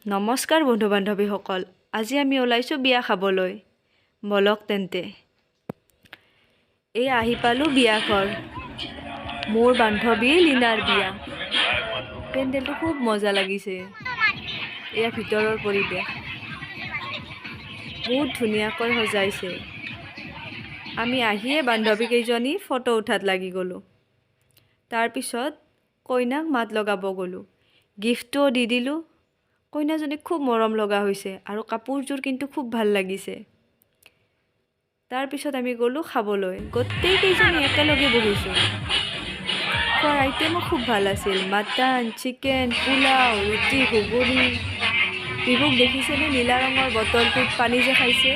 নমস্কাৰ বন্ধু বান্ধৱীসকল, আজি আমি ওলাইছোঁ বিয়া খাবলৈ। বলক তেন্তে। এই আহি পালোঁ বিয়া ঘৰ। মোৰ বান্ধৱী লীনাৰ বিয়া। পেণ্ডেলটো খুব মজা লাগিছে। এয়া ভিতৰৰ পৰিৱেশ, বহুত ধুনীয়াকৈ সজাইছে। আমি আহিয়ে বান্ধৱীকেইজনী ফটো উঠাত লাগি গ'লোঁ। তাৰপিছত কইনাক মাত লগাব গ'লোঁ, গিফ্টটোও দি দিলোঁ। কইনাজনী খুব মৰম লগা হৈছে আৰু কাপোৰযোৰ কিন্তু খুব ভাল লাগিছে। তাৰপিছত আমি গ'লোঁ খাবলৈ। গোটেইকেইজনী একেলগে বহিছোঁ। খোৱাৰ আইটেমো খুব ভাল আছিল, মাটন, চিকেন, পোলাও, ৰুটি, ঘুগুনি। বিভুক দেখিছেনে? নীলা ৰঙৰ বটলটোত পানী যে খাইছে,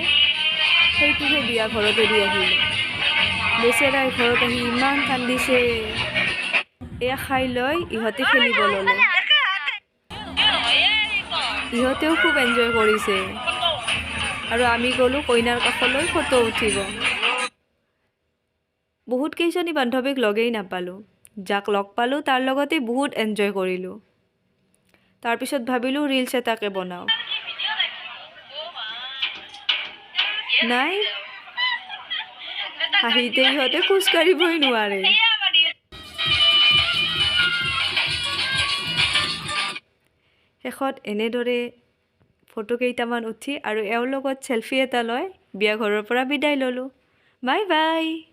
সেইটোহে বিয়া ঘৰতে দি আহিলে। বেচেৰাই ঘৰত আহি ইমান কান্দিছে। এয়া খাই লৈ ইহঁতে খেলিব ল'লে। ইহঁতেও খুব এনজয় কৰিছে। আৰু আমি গ'লোঁ কইনাৰ কাষলৈ ফটো উঠিব। বহুত কেইজনী বান্ধৱীক লগেই নাপালোঁ। যাক লগ পালোঁ, তাৰ লগতে বহুত এনজয় কৰিলোঁ। তাৰপিছত ভাবিলোঁ ৰিলচ এটাকে বনাওঁ। নাই, হাঁহিতে ইহঁতে খোজকাঢ়িবই নোৱাৰে। শেষত এনেদৰে ফটো কেইটামান উঠি আৰু এওঁৰ লগত চেলফি এটা লৈ বিয়া ঘৰৰ পৰা বিদায় ল'লোঁ। Bye bye.